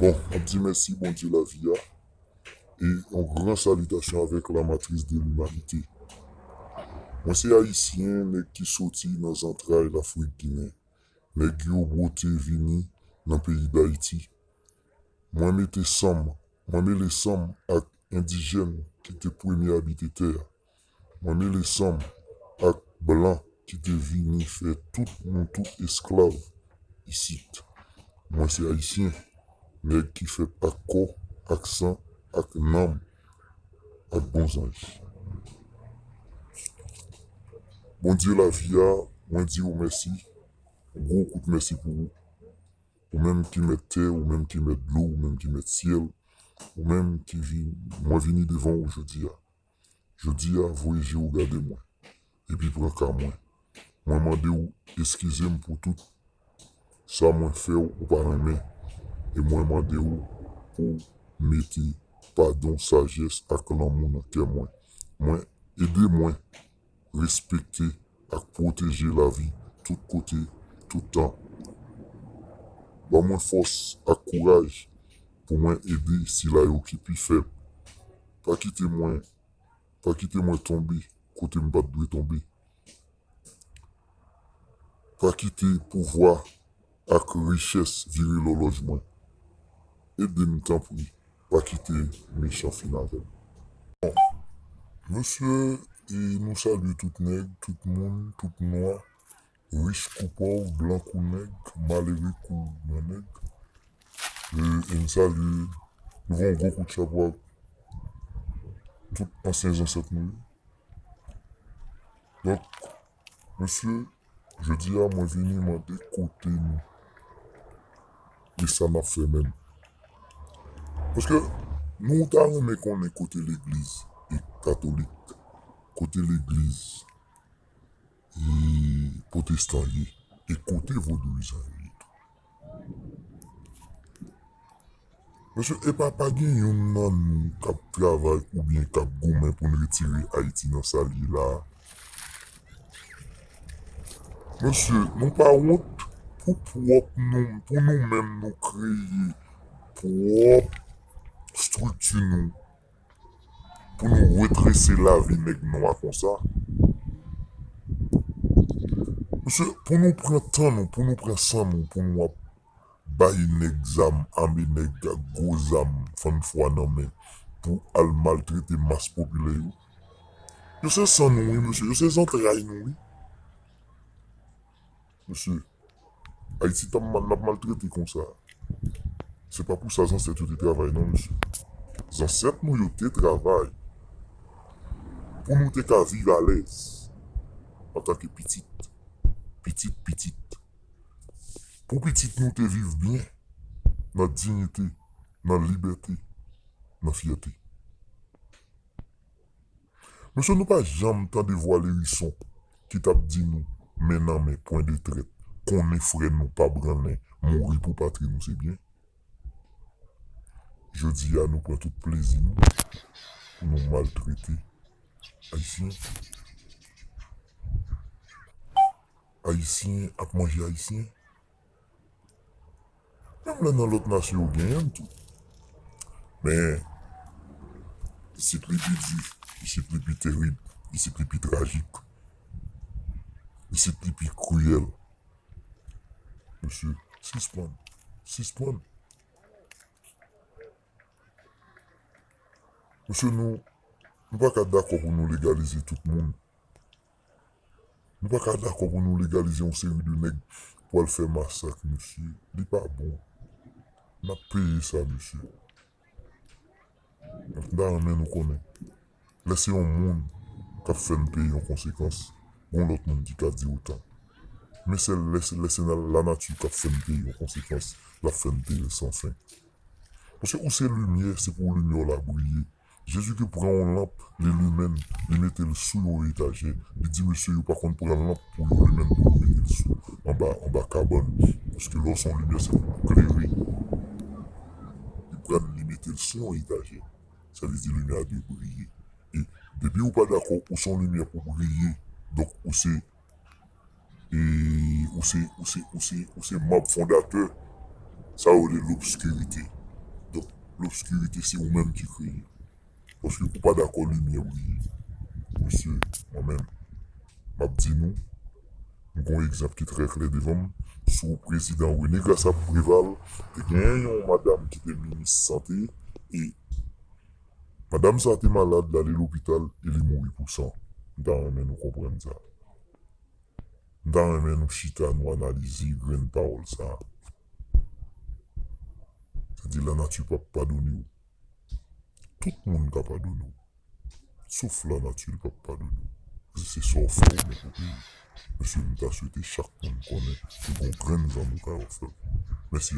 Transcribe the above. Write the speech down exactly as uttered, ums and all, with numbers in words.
Bon, m ap di mèsi Bondye lavi a e yon gran salitasyon avèk la matrice de l'humanité. Mwen se Ayisyen, nèg ki soti nan zantray Lafrik Ginen, nèg yo bwote vini nan peyi Dayiti. Mwen mete san m, mwen mele san m ak endijèn ki te premye abite tè a. Mwen mele san m ak blan ki te vini fè tout nou tout esklav isit. Mwen se Ayisyen, nèg ki fèt ak kò, ak san, ak nanm, ak bon zanj. Bondye lavi a, mwen di w mèsi, gwo kout mèsi pou ou. Ou menm ki mèt tè, ou menm ki mèt dlo, ou menm ki mèt syèl, ou menm ki vin, mwen vini devan ou jodi a. Jodi a, voye je w gade mwen, epi pran ka mwen. Mwen mande w eskize m pou tout sa mwen fè w ou pa renmen, e mwen mande w pou w mete padon, sajès ak lanmou nan kè mwen. Mwen, ede mwen respekte ak pwoteje lavi tout kote, tout tan. Ban mwen fòs ak kouraj pou mwen ede sila yo ki pi fèb. Pa kite mwen, pa kite mwen tonbe kote m pa t dwe tonbe. Pa kite pouvwa ak richès vire lòlòj mwen. Ede m, tanpri, pa kite mechan fin avè m. Bon, mesye, e nou salye tout nèg, tout moun, tout nwa, rich kou pòv, blan kou nèg, malere kou gran nèg. E, e m salye, nou voye yon gwo kout chapo ak tout ansyen zansèt nou yo. Donk, mesye, jodi a mwen vini mande kote nou e sa n ap fè menm. Paske nou ta renmen konnen kote legliz e katolik, kote legliz e pwotestan ye, e kote vodouyizan yo ye tou. Mesye, epa pa gen youn nan nou k ap travay oubyen k ap goumen pou n retire Ayiti nan sa l ye la a. Mesye, nou pa wont pou pwòp nou, pou nou menm nou kreye pwòp estrikti nou, pou nou retrese lavi nèg nwa konsa. Mesye, pou nou pran tan nou, pou nou pran san nou, pou nou ap bay nèg zam, ame nèg ak gwo zam, fann fwa nan men, pou al maltrete mas popilè yo. Yo se san nou, wi, mesye. Yo se zantray nou, wi. Mesye, Ayiti t ap mal, n ap maltrete konsa. Se pa pou sa zansèt yo te travay, non, mesye. Zansèt nou yo te travay pou nou te ka viv alèz antanke pitit, pitit, pitit. Pou pitit nou te viv byen, nan diyite, nan libète, nan fyète. Mesye, nou pa janm tande vwa Lewison ki t ap di nou, men nan men, pwen de trèt, konnen frè nou pa branlen, mouri pou patri nou, se byen. Jodi a, nou pran tout plezi nou pou nou maltrete Ayisyen. Ayisyen ap manje Ayisyen. Menm lè nan lòt nasyon yo genyen l tou. Men, isit li pi di, isit li pi terib, isit li pi trajik, isit li pi kriyèl. Mesye, sispann, sispann. Mesye, nou, nou pa ka dakò pou nou legalize tout moun. Nou pa ka dakò pou nou legalize yon seri de nèg pou al fè masak, mesye. Li pa bon. N ap peye sa, mesye. Donk, m ta renmen nou konnen. Lè se yon moun k ap fè n peye yon konsekans, gon lòt moun ki ka di otan. Men sèl lè, lè se la, lanati k ap fè n peye yon konsekans, l ap fè n peye l san fen. Paske ou se limyè, se pou limyè w la briye. Jezi ki pran yon lanp, li limen l, li mete l sou yon etajè. Li di mesye yo pa konn pran lanp pou yo limen l, pou yo mete l sou, anba, anba kabann. Paske lè w se yon limyè, se pou w klere. Li pran l, li mete l sou yon etajè. Sa vle di limyè a dwe briye. E depi ou pa dakò, ou se yon limyè pou briye. Donk, ou se e ou se, ou se, ou se, ou se manm fondatè sa yo rele lobskirite. lobskirite se ou menm ki kreye. Paske ou pa dakò limyè briye. Mesye, mwen menm, m ap di nou, m gon egzanp ki trè klè devan m. Sou prezidan René Grasap Préval, te gen yon madanm ki te minis sante, e madanm sa te malad, l ale lopital, e li mouri pou sa. M ta renmen nou konprann sa. M ta renmen nou chita, nou analize grenn pawòl sa. Sa di lanati p ap padone w. Tout moun ka padone w. Sof lanati, li p ap padone w. Se sa w fè ou menm pou peyi. Mesye, m ta swete chak moun konnen se gon grenn zanmi w ka ofè. Mèsi.